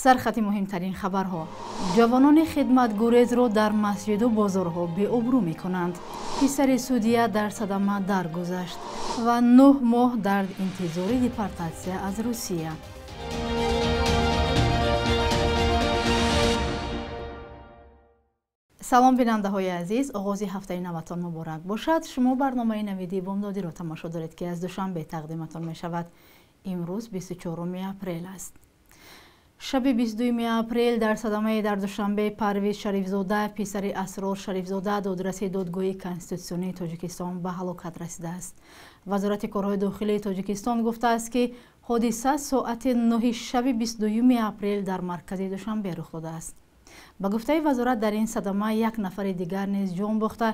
Сархати муҳимтарин хабарҳо. Ҷавонони хидматгурезро дар масҷиду бозорҳо беобрӯ мекунанд. Писари судия дар садама даргузашт ва 9 моҳ дар интизори депортатсия аз Русия. Салом бинандаҳои азиз, оғози ҳафтаи наватон муборак бошад. Шумо барномаи навиди бомдодиро тамошо доред, ки аз Душанбе тақдиматон мешавад. Имрӯз 24 апрел аст. Шаби 22 апрел дар садамаи дар Душанбе Парвиз Шарифзода, писари Асрор Шарифзода, додраси додгоҳи конститутсионии Тоҷикистон ба ҳалокат расидааст. Вазорати корҳои дохилии Тоҷикистон гуфтааст, ки ҳодиса соати 9 шаби 22 апрел дар маркази Душанбе рух додааст. Ба гуфтаи вазорат, дар ин садама як нафари дигар низ ҷон бохта,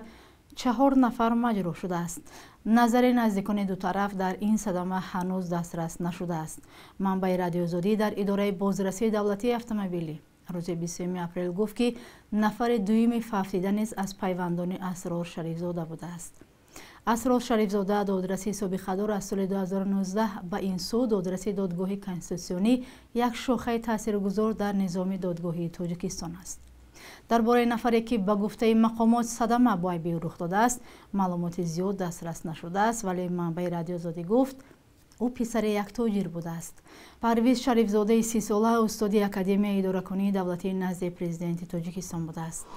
4 нафар маҷрӯҳ шудааст. Назари наздикони ду тараф дар ин садама ҳанӯз дастрас нашудааст. Манбаи Радиоозодӣ дар идораи бозрасии давлатии автомобилӣ рӯзи 23 апрел гуфт, ки нафари дуюми фавтида низ аз пайвандони Асрор Шарифзода будааст. Асрор Шарифзода додраси собиқадор аз соли 2019 ба ин сӯ додраси додгоҳи конститутсионӣ, як шохаи таъсиргузор дар низоми додгоҳии Тоҷикистон аст. Дар бораи нафаре, ки ба гуфтаи мақомот садама бо айби рух додааст, маълумоти зиёд дастрас нашудааст, вале манбаи Радиоозодӣ гуфт, ӯ писари як тоҷир будааст. Парвиз Шарифзодаи 30сола устоди Академияи идоракунии давлатии назди президенти Тоҷикистон будааст.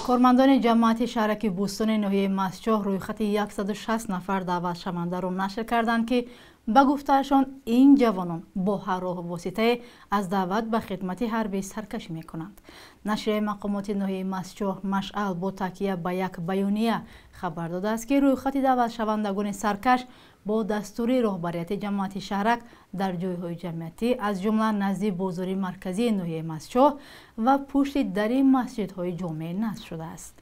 Кормандони ҷамоати шаҳраки Бӯстони ноҳияи Мастчоҳ рӯйхати 160 нафар даъватшавандаро нашр карданд, ки ба гуфтаашон ин ҷавонон бо ҳар роҳу воситае аз даъват ба хидмати ҳарбӣ саркашӣ мекунанд. Нашрияи мақомоти ноҳияи Мастчоҳ Машъал бо такя ба як баёния хабар додааст, ки рӯйхати даъватшавандагони саркаш бо дастури роҳбарияти ҷамоати шаҳрак дар ҷойҳои ҷамъиятӣ, аз ҷумла назди бозори марказии ноҳияи Мастчоҳ ва пушти дари масҷидҳои ҷомеъ насб шудааст.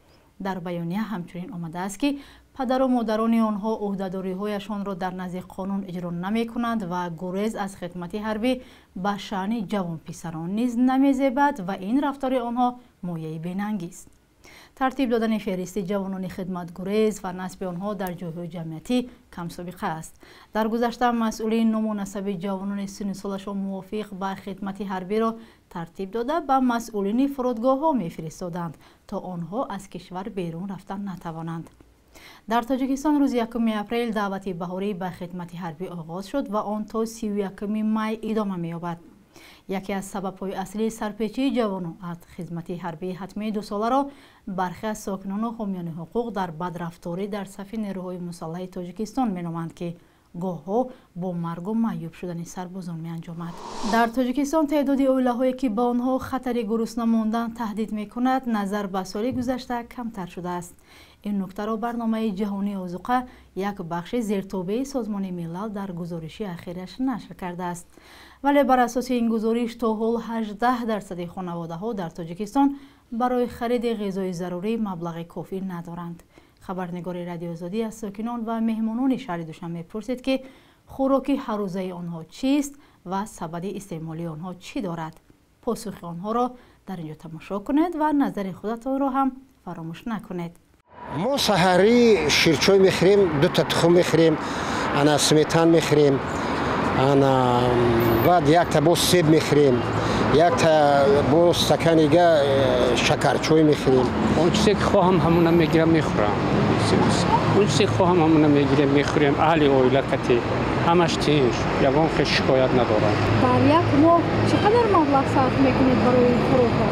Дар баёния ҳамчунин омадааст, ки падару модарони онҳо ӯҳдадориҳояшонро дар назди қонун иҷро намекунанд ва гурез аз хидмати ҳарбӣ ба шаъни ҷавонписарон низ намезебад ва ин рафтори онҳо мояи бенангист. Тартиб додани феҳристи ҷавонони хидматгурез ва насби онҳо дар ҷойҳои ҷамъиятӣ камсобиқа аст. Дар гузашта масъулин ному насаби ҷавонони синну солашон мувофиқ ба хидмати ҳарбиро тартиб дода ба масъулини фурудгоҳҳо мефиристоданд, то онҳо аз кишвар берун рафтан натавонанд. Дар Тоҷикистон рӯзи 1 апрел даъвати баҳорӣ ба хидмати ҳарбӣ оғоз шуд ва он то 31 май идома меёбад. Яке аз сабабҳои аслии сарпечии ҷавонон аз хизмати ҳарбии ҳатмии дусоларо бархе аз сокинону ҳомиёни ҳуқуқ дар бадрафторӣ дар сафи нерӯҳои мусаллаҳи Тоҷикистон меноманд, ки гоҳҳо бо маргу маъюб шудани сарбозон меанҷомад. Дар Тоҷикистон теъдоди оилаҳое, ки ба онҳо хатари гурусна мондан таҳдид мекунад, назар ба соли гузашта камтар шудааст. Ин нуктаро барномаи ҷаҳонии озуқа, як бахши зертобеи Созмони Милал, дар гузориши ахираш нашр кардааст. Вале бар асоси ин гузориш то ҳол 18% хонаводаҳо дар Тоҷикистон барои хариди ғизои зарурӣ маблағи кофӣ надоранд. Хабарнигори Радиоозодӣ аз сокинон ва меҳмонони шаҳри Душанбе пурсид, ки хӯроки ҳаррӯзаи онҳо чист ва сабади истеъмолии онҳо чӣ дорад. Посухи онҳоро дар ин ҷо тамошо кунед ва назари худатонро ҳам фаромӯш накунед. Мо саҳарӣ ширчой мехӯрем, дута тухм мехӯрем, ана сметан мехӯрем, ана баъд якта боз себ мехӯрем, якта боз стаканига шакарчой мехӯрем. Он чизе ки хоҳам, ҳамона мегирам, мехӯрам. Он чизе ки хоҳам, ҳамона мегирем, мехӯрем. Аҳли оила кати ҳамаш тинч, ягон хел шикоят надорам. Дар як моҳ чӣ қадар маблағ сарф мекунед барои хӯрокҳо?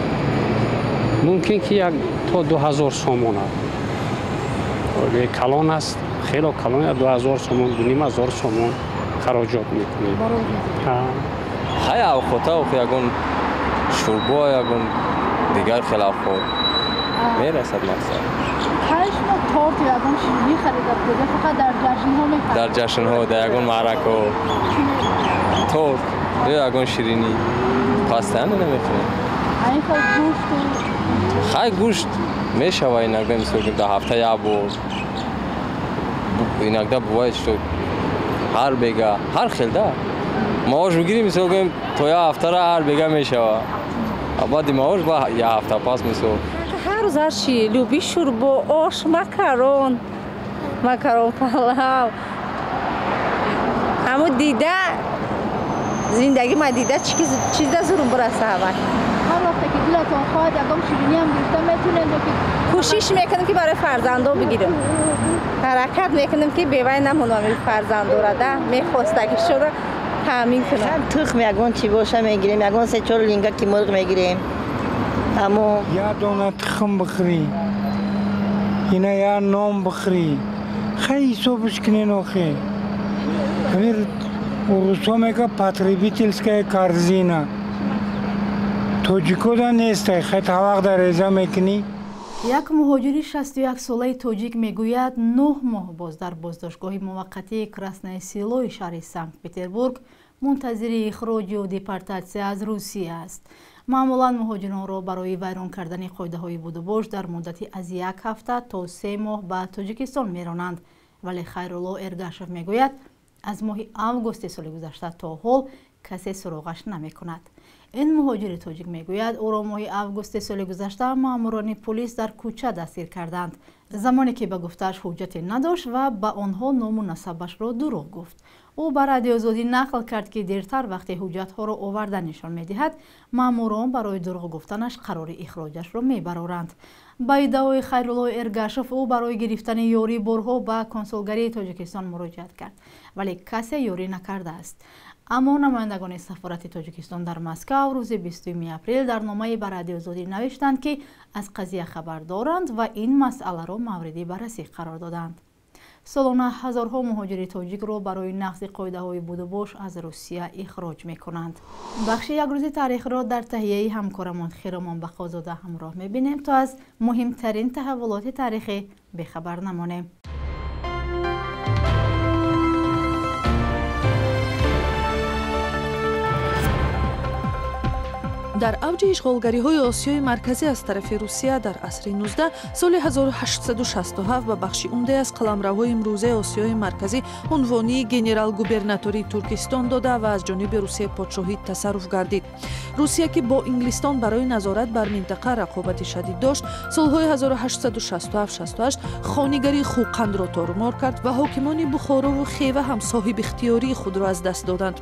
Мумкин ки як то 2000 сомона. Калон аст, хело калон, 2000 сомон, 2500 сомон хароҷот мекунем. Хай, авқота ягон шӯрбо, ягон дигар хел авқот мерасад, мақсад. Кай шумо торт ё ягон ширинӣ харида будед? Фақат дар ҷашнҳо мехаред? Дар ҷашнҳо, дар ягон маъракаҳо торт ё ягон ширинӣ постоянно намехӯрем. Ин хел гӯшту? Хай, гӯшт мешава иногда, мисол, дар ҳафта як бор, иногда бывает, что ҳар бега, ҳар хел да. Маош бигирем, мисол гӯем, то як ҳафтара ҳар бега мешава, а баъди маош ба як ҳафта пас, мисол. Ҳар рӯз ҳарчи люби: шӯрбо, ош, макарон, макарон палав. Ҳамун дида. Зиндагӣ ма дида чизда зурум бираса ҳавай. Ҳар вақте ки дилатон хоҳад ягон ширинӣ ҳам гирифта метунед ё ки? Кӯшиш мекунам ки барои фарзандо бигирам. Ҳаракат мекунам ки бевай намонам фарзандора да мехостагишонро таъмин кунам. Тухм ягон чӣ боша мегирем, ягон се-чор линга ки мурғ мегирем. Аммо я дона тухм бихӯрӣ, ина я нон бихӯрӣ. Хай ҳисобш кунен охе. Ҳамин русо мега потребительская корзина. Тоҷикода нестай, хай тавақ дар реза мекунӣ. Як муҳоҷири 61-солаи тоҷик мегӯяд, 9 моҳ боз дар боздоштгоҳи муваққатии Красное Селои шаҳри Санкт-Петербург мунтазири ихроҷу депортатсия аз Русия аст. Маъмулан муҳоҷиронро барои вайрон кардани қоидаҳои будубош дар муддати аз як ҳафта то 3 моҳ ба Тоҷикистон меронанд. Вале Хайрулло Эргашев мегӯяд, аз моҳи августи соли гузашта то ҳол касе суроғаш намекунад. Ин муҳоҷири тоҷик мегӯяд, ӯро моҳи августи соли гузашта маъмурони пулис дар кӯча дастгир карданд, замоне ки ба гуфтааш ҳуҷҷате надошт ва ба онҳо ному насабашро дурӯғ гуфт. Ӯ ба Радиоозодӣ нақл кард, ки дертар вақте ҳуҷҷатҳоро оварда нишон медиҳад, маъмурон барои дурӯғ гуфтанаш қарори ихроҷашро мебароранд. Ба иддаои Хайрулло Эргашев, ӯ барои гирифтани ёрӣ борҳо ба консулгарии Тоҷикистон муроҷиат кард, вале касе ёрӣ накардааст. Аммо намояндагони сафорати Тоҷикистон дар Москав рӯзи 20 апрел дар номае ба Радиоозодӣ навиштанд, ки аз қазия хабар доранд ва ин масъаларо мавриди баррасӣ қарор доданд. Солона ҳазорҳо муҳоҷири тоҷикро барои нақзи қоидаҳои будубош аз Русия ихроҷ мекунанд. Бахши якрӯзи таърихро дар таҳияи ҳамкорамон Хиромон Бақозода ҳамроҳ мебинем, то аз муҳимтарин таҳаввулоти таърихӣ бехабар намонем. Дар авҷи ишғолгариҳои Осиёи Марказӣ аз тарафи Русия дар асри 19 соли 1867 ба бахши умдае аз қаламравҳои имрӯзаи Осиёи Марказӣ унвони генерал-губернатории Туркистон дода ва аз ҷониби Русияи подшоҳӣ тасарруф гардид. Русия, ки бо Инглистон барои назорат бар минтақа рақобати шадид дошт, солҳои 1867-68 хонигарии Хӯқандро торумор кард ва ҳокимони Бухорову Хева ҳам соҳибихтиёрии худро аз даст доданд.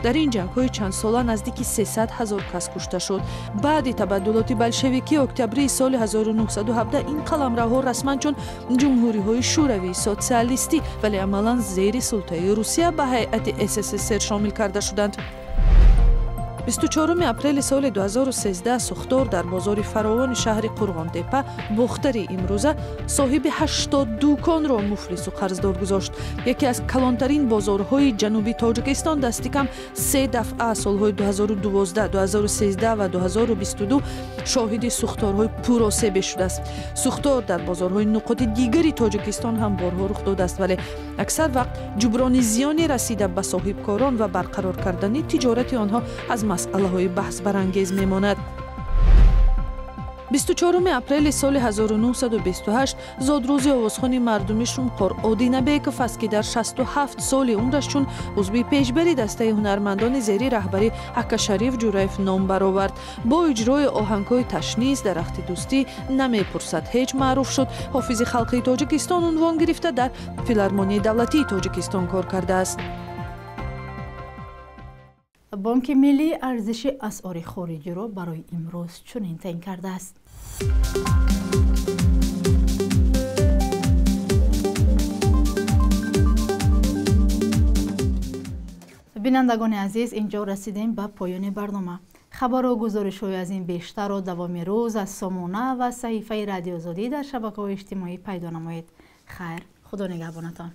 Дар ин ҷангҳои чандсола наздики 300 ҳазор кас кушта шуд. Баъди табаддулоти болшевикӣ октябрии соли 1917 ин қаламравҳо расман чун ҷумҳуриҳои шӯравии социалистӣ, вале амалан зери султаи Русия ба ҳайати СССР шомил карда шуданд. 24 апрели соли 2013 сӯхтор дар бозори фаровони шаҳри Қурғонтепа, Бохтари имрӯза, соҳиби 80 дуконро муфлису қарздор гузошт. Яке аз калонтарин бозорҳои ҷануби Тоҷикистон дасти кам се дафъа солҳои 2012, 2013 ва 2022 шоҳиди сӯхторҳои пуросебе шудааст. Сӯхтор дар бозорҳои нуқоти дигари Тоҷикистон ҳам борҳо рух додааст, вале аксар вақт ҷуброни зиёне расида ба соҳибкорон ва барқарор кардани тиҷорати онҳо аз масъалаҳои баҳсбарангез мемонад. 24 апрели соли 1928 зодрӯзи овозхони мардуми Шумқор Одинабеков аст, ки дар 67 соли умраш чун узви пешбари дастаи ҳунармандони зери раҳбари Акашариф Ҷураев ном баровард. Бо иҷрои оҳангҳои ташнис, дарахти дӯстӣ, намепурсад ҳеҷ маъруф шуд. Ҳофизи халқии Тоҷикистон унвон гирифта дар Филармонияи давлатии Тоҷикистон кор кардааст. Бонки миллӣ арзиши асъори хориҷиро барои имрӯз чунин таъин кардааст. Бинандагони азиз, инҷо расидем ба поёни барнома. Хабару гузоришҳои аз ин бештарро давоми рӯз аз сомона ва саҳифаи Радиоозодӣ дар шабакаҳои иҷтимоӣ пайдо намоед. Хайр, худо нигаҳбонатон.